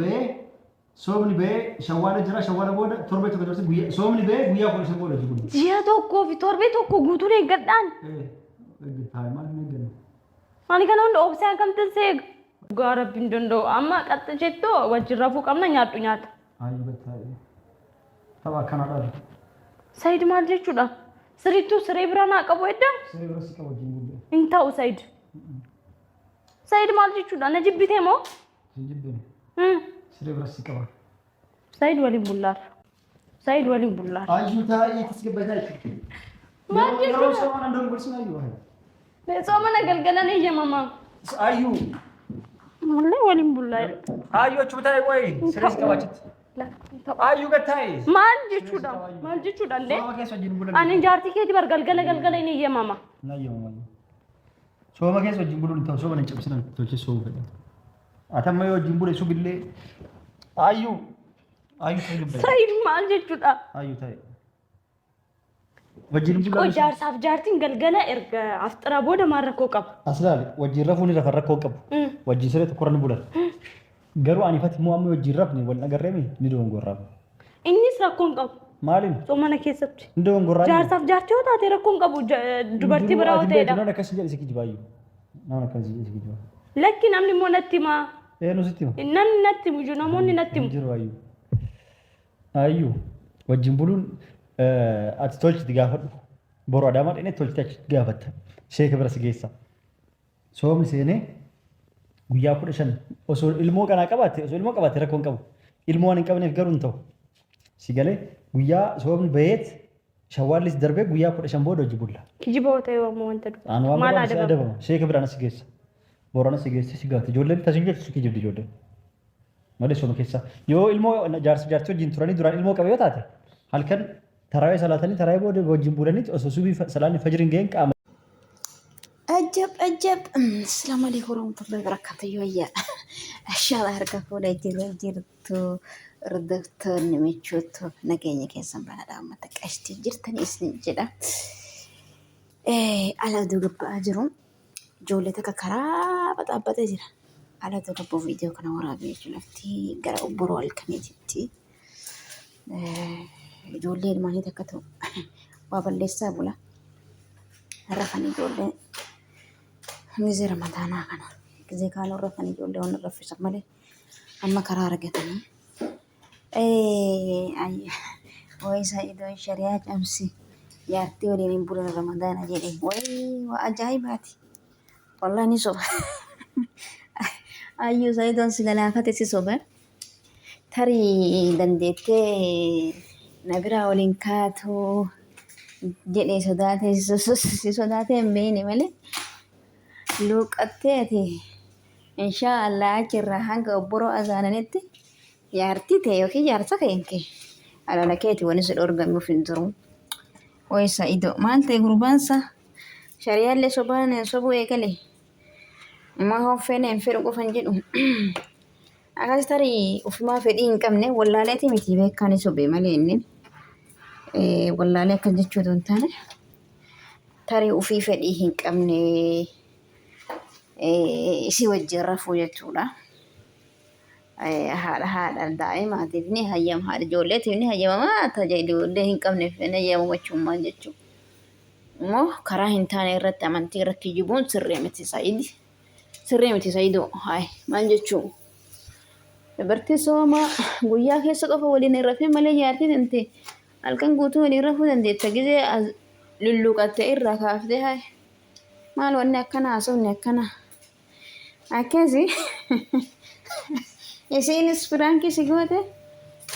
Ba'ee soomni ba'ee shawwaala jira shawwaala booda torbee tokko dabarsee guyyaa soomni ba'ee guyyaa 15 booda jiru. Ji'a tokkoo fi torbee tokko guutuun eeggadhaan. Ee eeggataa maal hin eegganne. Ani kana hunda obsee akkamittin seega. Dhugaa rabbi hin danda'u. Amma qaxxa jettoo wajjin rafuu qabna nyaadhu nyaata. Ayyuu gattaa'e. Tapha akkanaa dhaabi. Sayid maal jechuudha? Sirrittuu siree bira naa qabu edda? Siree bira si qaba wajjin bulle. Hin ta'u Sayid. Sayid maal jechuudha? Na jibbitee moo? Sin jibbine. Siree bira si qaba. Sayid waliin bullaarra. Sayid waliin bullaarra. Ayyuu taa'ee tasgabbataa jechuudha. Maal Yeroo jechuudha? sooma nan dogongorsin ayyuu. Soomana galgalan eeyyamamaa. Ayyuu. Wallee waliin bullaa. Ayyuu achuma taa'ee qo'ee siree si qaba achitti. Ayyuu gad taa'e. Maal jechuudha? Maal jechuudha illee? Sooma keessa wajjin bulan. Ani jaartii keeti bar galgala galgala hin eeyyamama. Na eeyyamama. Sooma keessa wajjin buluun hin ta'u sooma hin cabsinan tolchee sooma fedha. Ati amma yoo wajjin bule subillee ayyuu ayyuu ta'e dubbate. Sa'iid maal jechuudha? Ayyuu ta'e. Wajjin Qoy bulaa jaarsaaf jaartiin galgala erga afxiraa booda maal rakkoo qaba? as ilaali wajjin rafuun irra kan rakkoo qabu. Wajjin siree tokkorra ni bulan. Garuu ani fati immoo amma wajjin rafne wal agarreemi ni dogongorraa. Innis rakkoo hin qabu. Maaliin? Soomana keessatti. Ni dogongorraa. Jaarsaaf jaartii yoo taate rakkoo hin qabu dubartii biraa yoo ta'edha. Namni akkas jedhe si kijibaayyuu. Namni akkas jedhe si kijibaa. Lakki namni immoo natti himaa. Eenyu sitti hima? Namni natti himu jiru namoonni natti himu. Hin jiru ayyuu. Ayyuu wajjin buluun ati tolchiti gaafadhu. Boru Adaamaa dhaqnee tolchite achitti gaafatta. Sheeka bira si geessa. Soomni seenee guyyaa 15 osoo ilmoo kanaa qabaatte osoo ilmoo qabaatte rakkoo hin qabu. Ilmoo waan hin qabneef garuu hin ta'u. Si galee guyyaa soomni baheet shawwaallis darbee guyyaa 15 booda hojii bulla. Kijiba yoo ta'e ammoo wanta dubbatu. Aan waan Maal barbaadu si adabama? adabama. Sheeka biraan si geessa. Boorana si geesse si gaafata. Ijoolleen tasin jirtu si kijibdi ijoolleen. Malee sooma keessa yoo ilmoo jaarsa jaartii wajjin turanii duraan ilmoo qabe yoo taate halkan taraawee salaatanii taraawee booda wajjin bulanitti osoo subii salaanni fajriin ga'een qaama Ajab ajab. Assalamu alaikum warahmatullahi wabarakatuh. Yooyyaa. Ashaala harka fuudhee jiru jirtu hordoftoonni michuutu nageenya keessan badhaadhaa uummata qashtii jirtan isin jedha. Ala oduu gabba'aa jiru. Ijoollee takka karaa baxaabbatee jira. Ala oduu gabba'u viidiyoo kana waraabee jechuun lafti gara obboroo halkaniititti. Ijoollee ilmaanii takka ta'u waa balleessaa bula. Rafan ijoollee gizee ramadaanaa kana gizee kaanuu rafan ijoollee waan raffisan malee amma karaa argatanii. Wayi Sa'idoon shari'aa cabse jaartii waliin hin bulan ramadaana jedhe wayi waa ajaa'ibaati. Wallahi ni soba. Ayyuu Sa'idoon si galaafate si soba. Tarii dandeettee na biraa waliin kaatu jedhee sodaatee si sodaatee hin beekne malee luuqqattee ati inshaa Allah achirraa hanga obboroo azaananitti jaartii tee yookiin jaarsa keenke alala keeti wani si dhorgamuuf hin jiru. Wayi Sa'ido maal ta'e gurbaansa shariyaallee sobaan sobuu eegale. Maa hoffeen hin fedhu qofan jedhu. Akkas tarii ofumaa fedhii hin qabne wallaaleeti miti beekaan ni sobe malee inni wallaalee akkas jechuu otoo hin taane tarii ofii fedhii hin qabne isii wajjin rafuu jechuudha. Haadha haadha daa'imaatiif ni hayyama haadha ijoolleetiif ni hayyamama tajaajila ijoollee hin qabneef ni hayyamamu jechuun maal jechuudha. Immoo karaa hin taane irratti amantii irratti kijibuun sirrii miti Sa'iid. Sirrii miti Sa'iidoo. Haay maal jechuu? Dubartii sooma guyyaa keessa qofa waliin hin rafin malee jaartii tante halkan guutuu waliin rafuu dandeetta gizee as lulluuqatte irraa kaaftee haay maal wanni akkana haasofni akkana akkasi isiinis piraankii si goote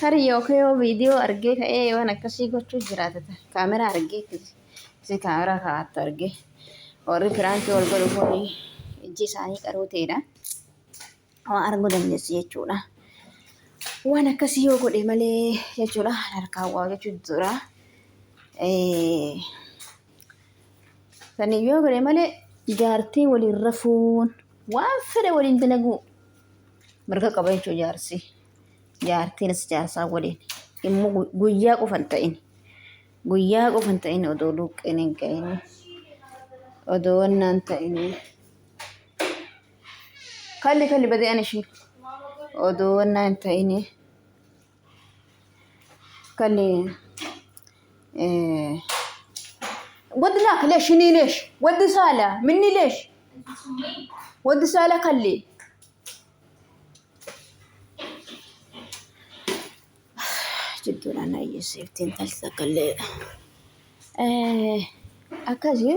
tarii yookiin yoo viidiyoo argee ka'ee waan akkasii gochuu jiraata kaameraa argee Si kaameraa kaa'attu arge. Warri piraankii wal godhu kun ijji isaanii qaruu ta'edha. Waan arguu dandeessu jechuudha. Waan akkasii yoo godhe malee jechuudha. Harkaan waa jechuun dura. Sanii yoo godhe malee jaartii waliin rafuun waan fedhe waliin dalaguu mirga qaba jechuudha jaarsi. Jaartiinis jaarsaa waliin immoo guyyaa qofa hin ta'in. Guyyaa qofa hin ta'in odoo luuqqeen hin ka'in odoo wannaan ta'in kalli kalli badee ani ishii Oduu wannaa hin ta'ini. Kan ودي ذاك ليش هني ليش ودي سالة مني ليش ودي سالة خلي جدول أنا يسيفتين ثالثة كلي akkasi.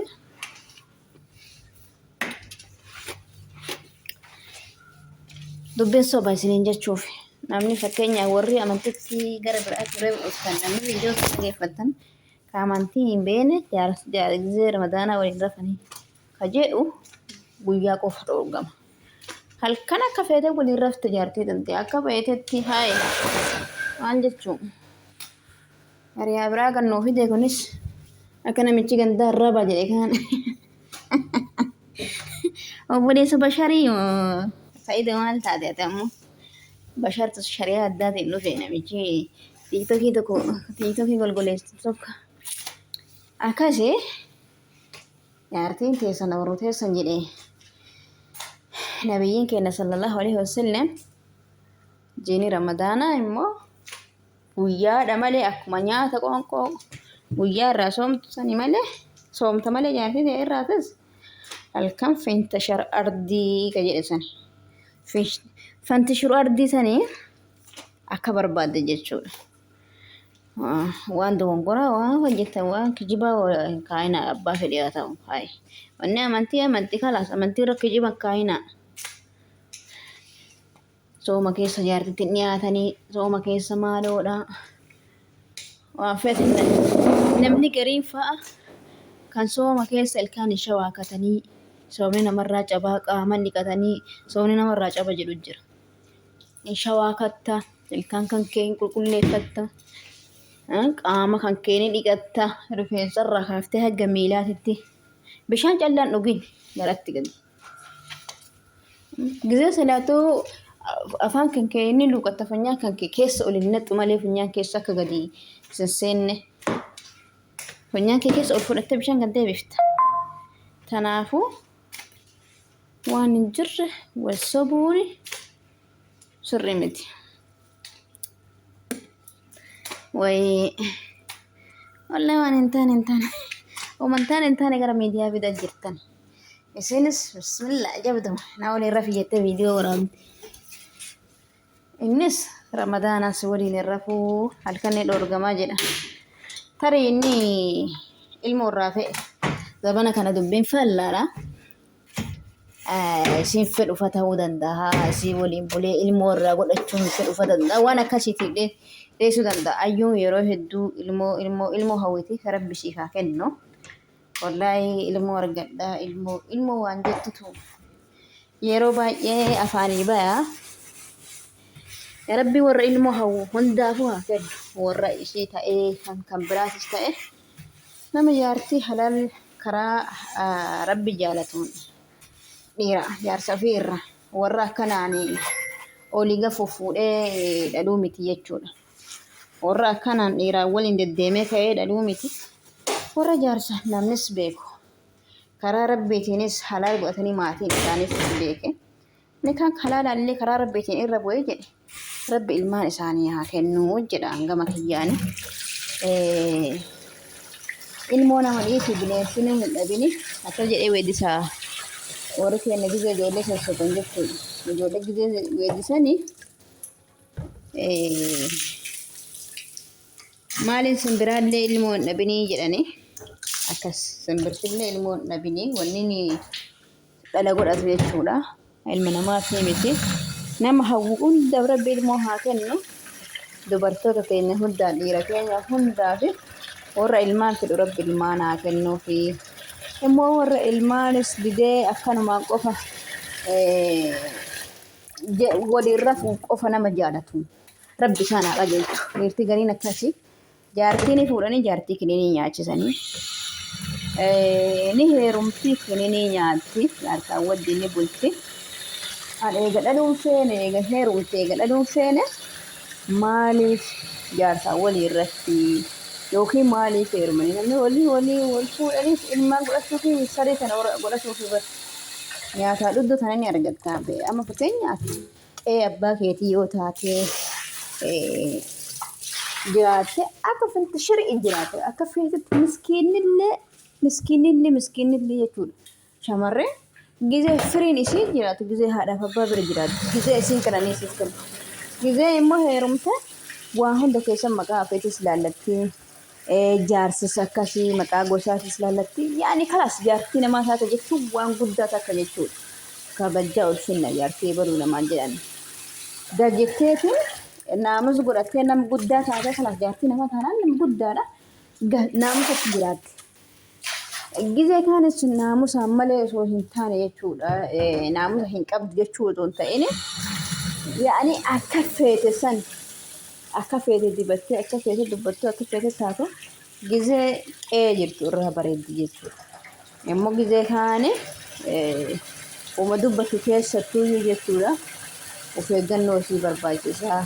Dubbiin soba isiniin jechuuf namni fakkeenyaaf warri amantitti gara biraa ture dhuftan namni viidiyoo dhaggeeffattan ka amantii hin beekne jaarsa ramadaanaa waliin rafanii ka jedhu guyyaa qofa dhoorgama. Halkan akka feete waliin rafte jaartii tante akka feetetti haaye maal jechuun hiriyaa biraa kan nuu fide kunis akka namichi gandaa raba jedhe kaan obboleessa basharii fa'ida maal taate ati ammoo bashartu shari'aa addaatiin dhufe namichi tiiktokii tokko tiiktokii golgoleessu tokko akkasi jaartiin teessan ooruu teessan jedhe nabiyyiin keenya sallallahu alaihi wasallam. Jiini ramadaanaa immoo guyyaadha malee akkuma nyaata qoonqoo guyyaa irraa soomtu sani malee soomta malee jaartii ta'e irraatis halkan fintashar ardii ka jedhe sani fantishiru ardii sanii akka barbaadde jechuudha. Waan dogongoraa waan hojjetan waan kijibaa hin kaayinaa abbaa fedhe haa ta'u kaayi. Wanni amantii amantii kalaas amantii irra kijiba hin kaayinaa. Sooma keessa jaartitti hin dhiyaatanii sooma keessa maaloodha. Waan fedhe namni gariin fa'a kan sooma keessa ilkaan hin shawaakatanii soomni namarraa cabaa qaama dhiqatanii soomni namarraa caba jedhu jira. Hin shawaakatta ilkaan kan kee hin qulqulleeffatta qaama kan kee ni dhiqatta rifeensarraa kaaftee haga miilaatitti bishaan callaan dhugin garatti gadi. Gizee salaatuu afaan kan kee inni luuqatta funyaan kan kee keessa ol hin naqxu malee funyaan keessa akka gadi sin seenne. Funyaan kee keessa ol fudhattee bishaan kan deebifta. Kanaafuu waan hin jirre wal sobuun sirrii miti. Wayii wallahi waan hin taane hin taane waan hin taane hin taane gara miidiyaa fidaa jirtan. Isinis bismillah jabduma na waliin rafi jettee viidiyoo waraabde. Innis ramadaanaas waliin hin rafuu halkan ni dhoorgamaa jedha. Tarii inni ilmoo irraa fe'e zabana kana dubbiin fallaadha. Isiin fedhufa ta'uu danda'a. Isii waliin bulee ilmoo irraa godhachuun fedhufa danda'a. Waan akkasiitiif dheessuu danda'a. Ayyuun yeroo hedduu ilmoo ilmoo ilmoo hawwiti rabbi siif haa kennu. Wallaahi ilmoo argadha ilmoo ilmoo waan jettutu yeroo baay'ee afaanii baya. Rabbi warra ilmoo hawwu hundaafuu haa kennu. Warra isii ta'ee kan kan biraatis ta'e nama jaartii halaal karaa rabbi jaalatuun dhiira jaarsa ofii irra warra akkanaan olii gafuuf fuudhee dhaluu miti jechuudha. Warra akkanaan dhiiraan waliin deddeemee ka'ee dhaluu miti. Warra jaarsa namnis beeku karaa rabbiitiinis halaal godhatanii maatiin isaanis beeke. Inni kaan halaalaan illee karaa rabbiitiin irra bu'ee jedhe rabbi ilmaan isaanii haa kennuu jedha hangama kiyyaani. Ilmoo nama dhiisi bineensinu hin dhabini akka jedhee weeddisaa warri keenya gizee ijoollee sossoban jechuudha. Ijoollee gizee weeddisanii maaliin simbiraallee ilmoo hin dhabinii jedhanii akkas simbirtillee ilmoo hin dhabinii wanni ni dhala godhatu jechuudha. Ilma namaaf ni miti. Nama hawwu hundaaf rabbi ilmoo haa kennu. Dubartoota teenya hundaan dhiira keenya hundaaf warra ilmaan fedhu rabbi ilmaan haa kennuufi. Immoo warra ilmaanis didee akkanumaan qofa waliin rafuuf qofa nama jaalatu. Rabbi isaan haa qajeelchu. Dhiirti gariin akkasii. Jaartii ni fuudhanii jaartii kiniinii nyaachisanii. Ni heerumti kiniinii nyaatti jaarsaan wajjin ni bulti. An eega dhaluun feene eega heerumte eega dhaluun feene maaliif jaarsaan walii irratti yookiin maaliif heerumanii namni walii walii wal fuudhaniif ilmaan godhachuu fi saree kana godhachuu fi bar nyaataa dhugdu tana ni argatta. Amma fakkeenyaaf Qe'ee abbaa keetii yoo taate jiraatte akka feete shir'i jiraate akka feetetti miskiinnillee miskiinnillee miskiinnillee jechuudha. Shamarreen gizee firiin isii jiraatu gizee haadhaaf abbaa bira jiraatu gizee isiin qananiisiif kennu. Gizee immoo heerumte waa hunda keessa maqaa feetis laallatti jaarsis akkasii maqaa gosaatis laallatti yaani kalaas jaartii namaa taate jechuun waan guddaa takka jechuudha. Kabajjaa ulfinna jaartii ebaluu namaan jedhan. Gad jetteetiin naamusa godhattee nama guddaa taatee kalaas jaartii namaa taanaan nama guddaadha. Naamusatti jiraatti. Gizee kaanis naamusaan malee osoo hin taane jechuudha. Naamusa hin qabdu jechuu otoo hin ta'in yaa'anii akka feete san akka feete dibattee akka feete dubbattee akka feete taatu gizee qe'ee jirtu irraa bareeddi jechuudha. Immoo gizee kaani uma dubbatu keessattuuyyuu jechuudha. Of eeggannoo isii barbaachisaa.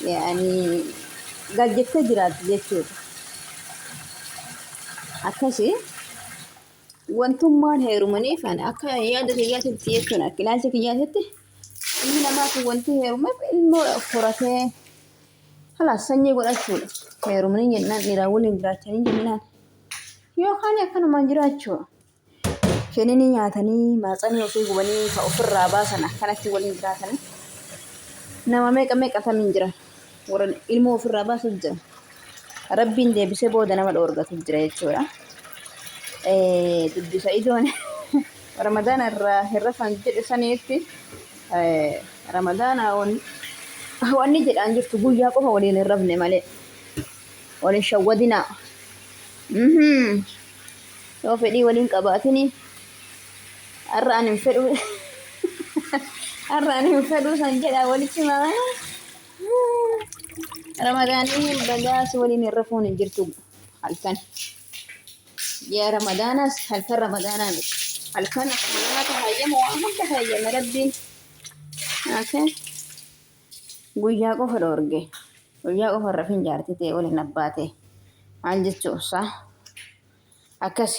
Yaa'anii gad jettee jiraatti jechuudha. Akkasi wantummaan heerumaniif ani akka yaada kiyyaatitti jechuun akka ilaalcha kiyyaatitti ilmi namaa kun wanti heerumeef ilmoo horatee halaas sanyii godhachuudha. Heerumanii jennaan dhiiraa waliin jiraachanii jennaan yookaan akkanumaan jiraachuudha. Kiniinii nyaatanii maatsanii ofii gubanii ka ofirraa baasan akkanatti waliin jiraatanii nama meeqa meeqa tamiin jira warra ilmoo ofirraa baasutu jira. Rabbiin deebisee booda nama dhoorgatu jira jechuudha. Dubbisa ijoon Ramadaana irraa hin rafan jedhe saniitti Ramadaana wanni jedhaan jirtu guyyaa qofa waliin hin rafne malee waliin shawwadinaa. Yoo fedhii waliin qabaatini har'a ani hin fedhuu har'a ani hin fedhuu san jedha walitti maamana. Ramadaanii badaa si waliin hin rafuun hin jirtu halkan. Yaa Ramadaanaas halkan Ramadaanaa miti. Halkan Ramadaanaatu hayyama waan hunda hayyama rabbiin. Okay. Guyyaa qofa dhoorge. Guyyaa qofa rafin jaartii ta'e waliin abbaa ta'e. Maal jechuun isaa? Akkasi.